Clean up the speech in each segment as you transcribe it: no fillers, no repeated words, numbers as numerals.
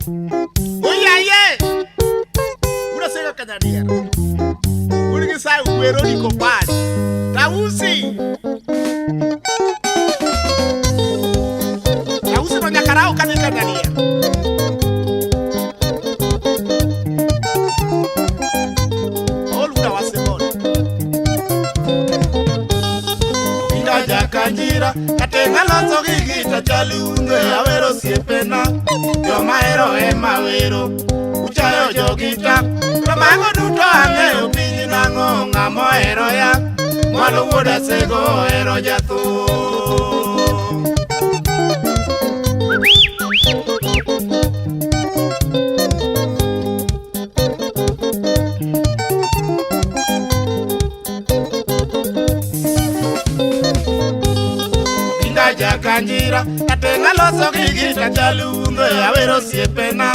Oyaye! Unasema kanyadier. Un gi sa weroni kopany. Tausi! Tausi no nyaka raw kadhi kanyadier. Ol wuda wasemoni. Inda jakanjira kateng' aloso gi gita chalundo awero osiepena joma hero ema wero uchayo jogita to mago duto ang'eyo piny nang'o ng'ama ohero ya mwalo wuod Asego ohero jathum. Inda jakanjira kateng' aloso gi gita chalundo awero osiepena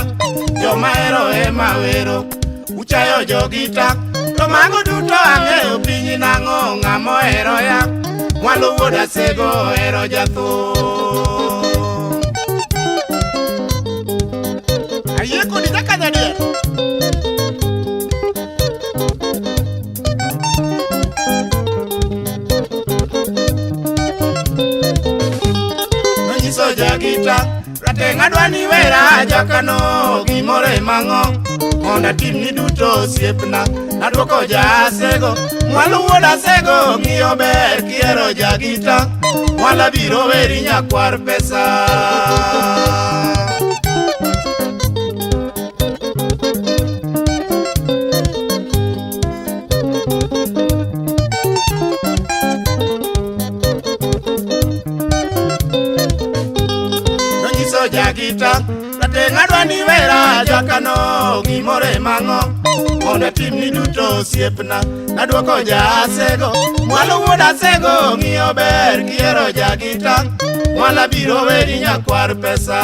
joma hero ema wero uchayo jogita to mago duto ang'eyo piny nang'o ng'ama ohero ya mwalo wuod Asego ohero jathum. Ayie kodi jakanyadier. Nonyiso jagita rateng' adwa ni wera jakano gimoro emang'o mondo atimni duto osiepna nadwoko jaasego mwalo wuod Asego ng'iyo ber kihero jagita mwala biro weri nyakwar pesa. Nonyiso jagita rateng' adwa ni wera jakano gimoro emang'o mondo atimni duto osiepna nadwoko jaasego mwalo wuod Asego ng'iyo ber kihero jagita mwala biro weni nyakwar pesa.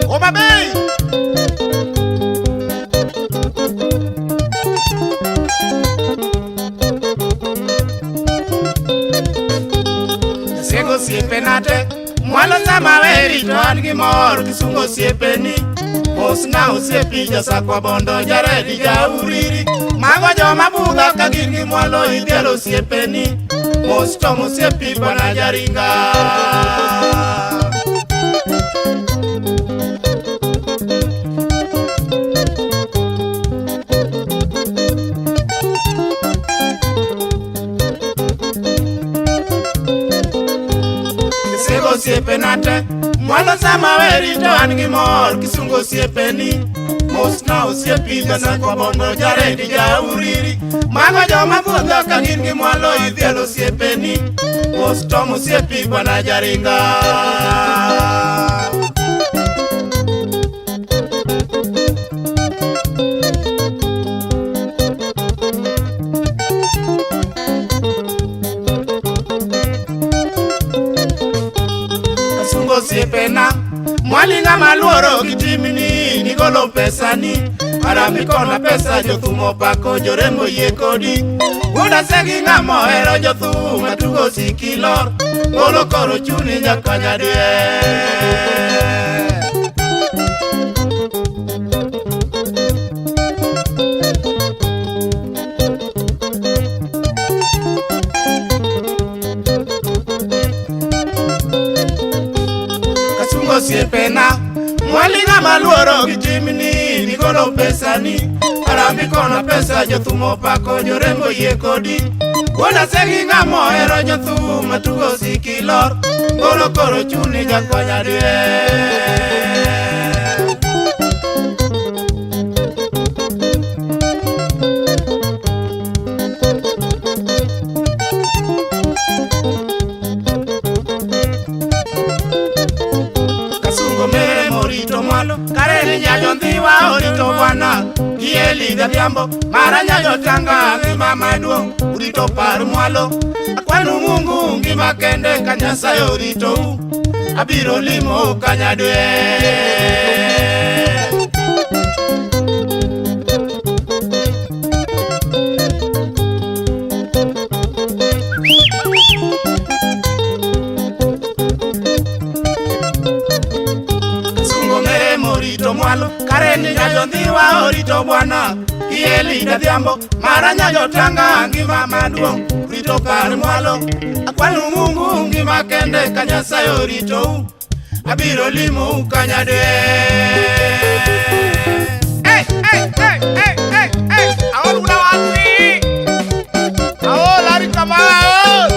Homa Bay! Asego osiepena te mwalo sama weri to an gi mor kisungo osiepeni mosna osiepi jasakwa bondo jaredi jauriri mago joma budho ka gin gi mwalo idhialo osiepeni mos tom osiepi bwana jaringa. Kisego osiepena te mwalo sama weri to an gi mor kisungo osiepeni mosna osiepi jasakwa bondo jaredi jauriri mago joma budho ka gin gi mwalo idhialo osiepeni mos tom osiepi bwana jaringa. Kasungo osiepena mwali ng'ama luoro gi timni nigolo pesani harambee kona pesa jothum opako jorembo yie kodi wuod Asegi ng'ama ohero jothum atugo sikilor golo koro chuni nyaka nyadiel. Kasungo osiepena mwali ng'ama luoro gi timni nigolo pesani harambee kona pesa jothum opako jorembo yie kodi wuod Asegi ng'ama ohero jothum atugo sikilor golo koro chuni jakonya diel. Kasungo mere morito mwalo kare ni nyajo ndhiwa orito bwana gi Eli Gadhiambo mara nyajo tanga ngima maduong' urito par mwalo akwanu Mungu ngima kende ka Nyasaye oritou abiro limo kanyadwe. mwalo Kareni nyajondhiwa orito bwana Kieli dadhiambo mara nyajotanga ngima maduong' rito kar mwalo Akwanu Mungu ngima kende ka Nyasaye oritou Abiro limou kanyade. Hey, hey, hey, hey, hey, hey. Aol una wasi. Aol ari kama aol.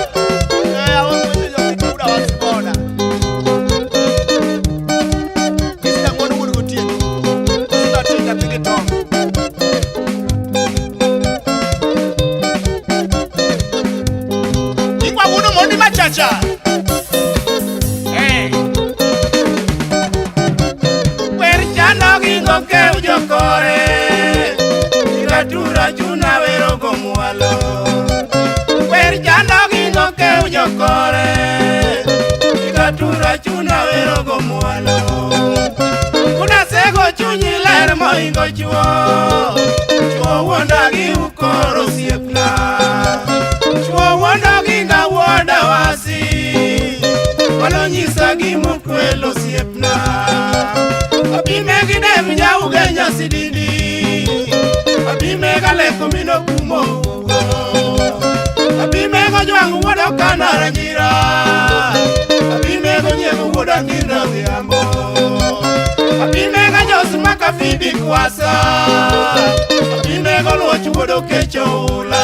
Eh, aol mwenye yo una wasi bona. Kisina ngono wuod gotieno. Kisina tinga tigi tong. Ingwa wuono mondi machacha. Eh. Wer chano gi gokew jokore Ikatura chuna wero go mwalo Wer chano gi gokew jokore Ikatura chuna wero go mwalo Kuna sego chunyi ler moingo chuo Chuo wuonda gi ukoro osiepna Chuo wuondo gi nga wuonda wasi Mano nyisa gimokwelo osiepna Apime gi dem nyauge nyasidindi Apime galeko mino kumo ugo Apime go jwang' wuod okana ranyira Apime go nyiego wuod Akinda Odhiambo Apime ga jos maka Fibi Kwasa Apime go luoch wuod Okecho Ula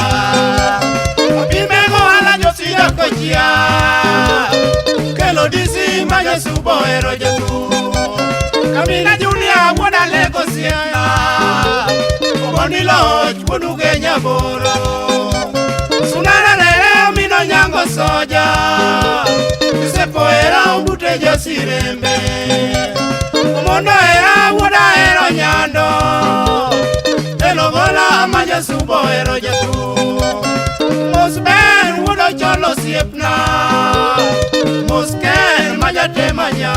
Apime go ala josida kochia Kelo disi ma Jasubo ohero jathum Kamina Junior wuod Alego Siaya Obondi loch wuod Ugenya Boro Sunara rere mino nyango soja Giuseppe ohera obute josirembe Omondo ohera wuod Ahero Nyando Elo gola ma Jasubo ohero jathum Mos ber wuod Ocholo osiepna Mos ker ma jatemanya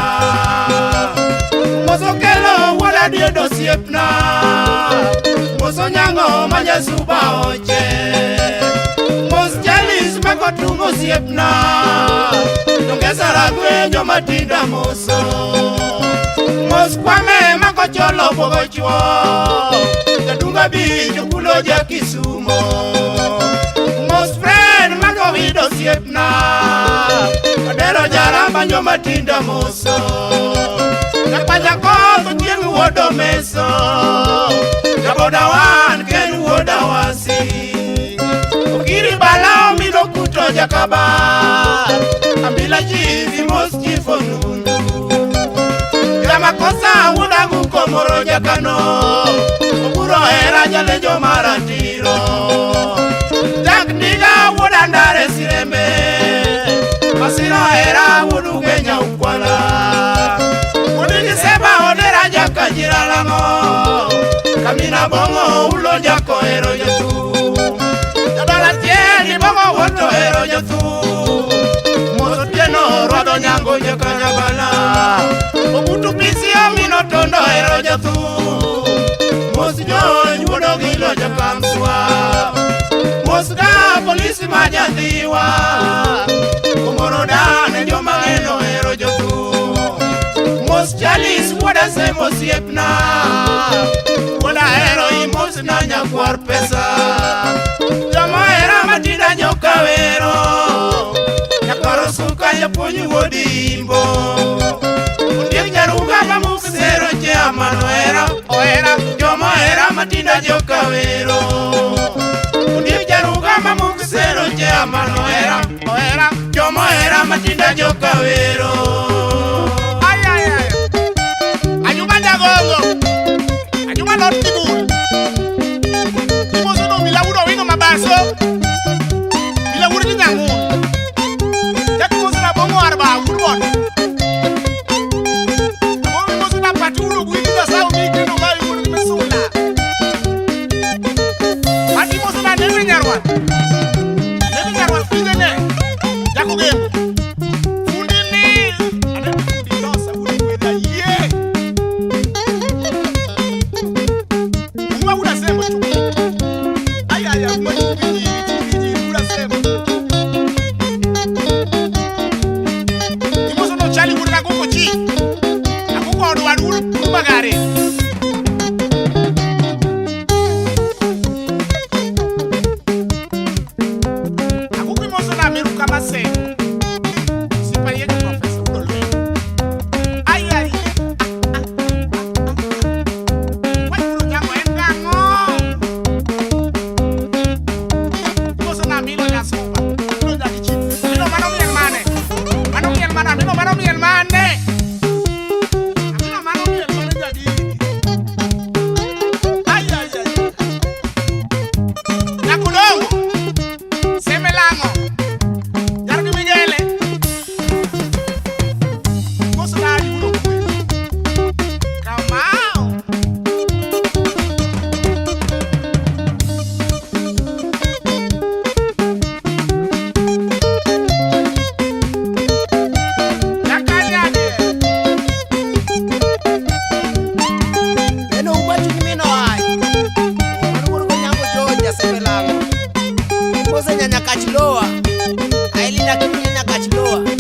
Mos okelo wuod Adiedo osiepna Mos onyango ma jasuba oche Mos Jalis makotung osiepna Dongesa ragwe joma tinda moso Mos Kwame makocholo bwogo chuo Jadunga abich okulo ja Kisumo Mos Fred makowido osiepna Odero jaramba joma tinda moso Japanja koth ochieng' wuod Omeso Jaboda wan ken wuod Awasi Okiri bala omino kuto jakaba Ambila chief mos chief Onundu Jamakosa wuod Aguko moro jakano Oburo hera jalejo maratiro Jack Ndiga wuod Andare Sirembe Masino hera wuod Ugenya Ukwala Wuod Giseba odera jakajira lang'o Kamina bongo ulo jakohero jathum Jadala tieni bongo wuod ohero jathum Mos Otieno rwadho nyango jakanyabala Obutu pisi omino tondo ohero jathum Mos Jony wuod Ogilo jakamswa Mos ga polisi ma jadhiwa Omoro dane joma ng'eno ohero jothum Mos Charles wuod Asemo osiepna Wuod Ahero imosna nyakwar pesa Joma ohera matinda joka wero Nyakwar osuka japuonj wuod Imbo Ondiek jaruga mamuk sero chairman ohera Ohera. Joma ohera matinda joka wero Ondiek jaruga mamuk sero chairman ohera Ohera. Joma ohera matinda joka wero Ay, ay, ay. Ayuma jagongo. Ayuma lot kibul. Imoso no milawuro wingo mabaso. Milawuro ni nyangun. Jak imoso na bongo arba wurbon. Amo imoso na patulo gwiki na sao mi kino mai wurin mesula. Ati imoso na nene nyarwa. Nene nyarwa pige ne. Jakogembo. Fundi ni Marwa.